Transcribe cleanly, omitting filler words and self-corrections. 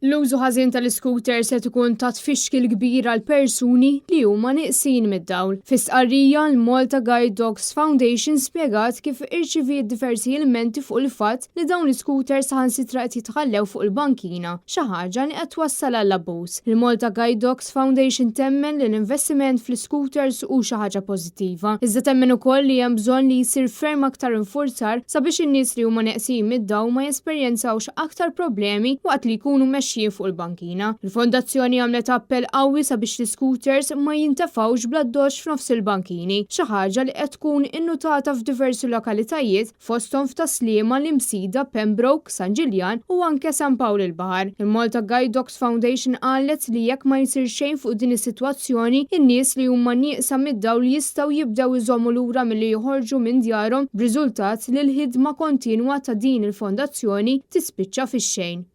L-użu ħażin tal-iscooters qed ikun ta' tfixkil kbir għal persuni li huma nieqsin mid-dawl. Fi stqarrija l-Malta Guide Dogs Foundation spjegat kif irċiviet diversi ilmenti fuq il-fatt li dawn l-iscooters saħansitra qed jitħallew fuq il-bankina, xi ħaġa li qed twassal għall-abbuż. Il-Malta Guide Dogs Foundation temmen li l-investiment fl-iscooters hu xi ħaġa pożittiva, iżda temmen ukoll li hemm bżonn li jsir ferm aktar infurzar sabiex in-nies li huma neqsin mid-dawl ma jesperjenzawx aktar problemi waqt li jkunu mexjin fuq il-bankina. Il-fondazzjoni għamlet appell qawwi sabiex l-iscooters ma jintefgħux bl-addoċċ f'nofs il-bankini, xi ħaġa li qed tkun innutata f'diversi lokalitajiet fosthom f'Tas-Sliema, l-Imsida, Pembroke, San Ġiljan u anke San Pawl il-Baħar. Il-Malta Guide Dogs Foundation qalet li jekk ma jsir xejn fuq din is-sitwazzjoni, in-nies li huma nieqsa mid-dawl jistgħu jibdew iżommu lura milli joħorġu minn djarhom b'riżultat li l-ħidma kontinwa ta' din il-fondazzjoni tispiċċa fix-xejn.